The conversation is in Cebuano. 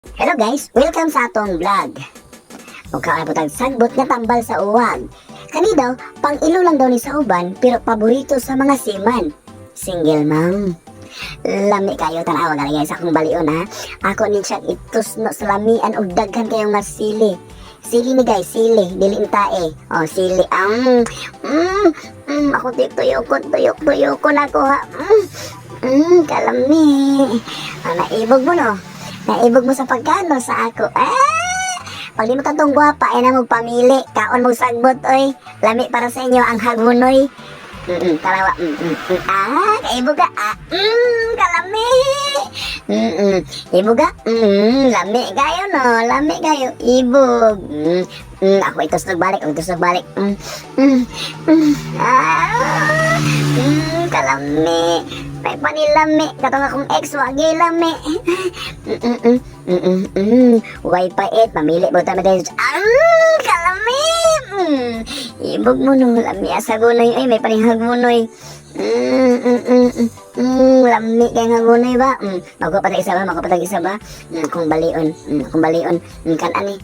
Hello guys, welcome sa atong vlog. Mukha po tag sagbot nga tambal sa uwag. Kani daw, pang ilo lang daw ni sa uban, pero paborito sa mga seaman. Single ma'am. Lami kayo, tanawa nga guys, akong balion ha. Ako ni siyang itusno sa lamian og daghan kayong nga sili. Sili ni guys, sili, dili tae. Oh, sili. Ako tuyok tuyok tuyok ko na ko ha. Kalami. Ah, naibog mo no. Naibog mo sa pagkano sa ako. Ah! Pag di mo tantong gwapa, ay na mo pamili. Kaon mo sagbot, oy. Lami para sa inyo ang hagunoy. Kalawa. Ah, kaibog ka. Ah, kalami. Ibog ka. Lami kayo no. Lami kayo. Ibog. Ako itusnog balik. Ako itusnog balik. Ah, kalami. May panilami. Katong akong ex, wagi lami. Wifi 8, mamili mo tayo dahil. Ah, kalami! Ibog mo nung lami asa gunoy. Ay, may panihag munoy. Lami kay nga gunoy ba? Makuha pa tag isa ba? Makuha pa tag isa ba? Kung balion. Kung balion. Kan ani.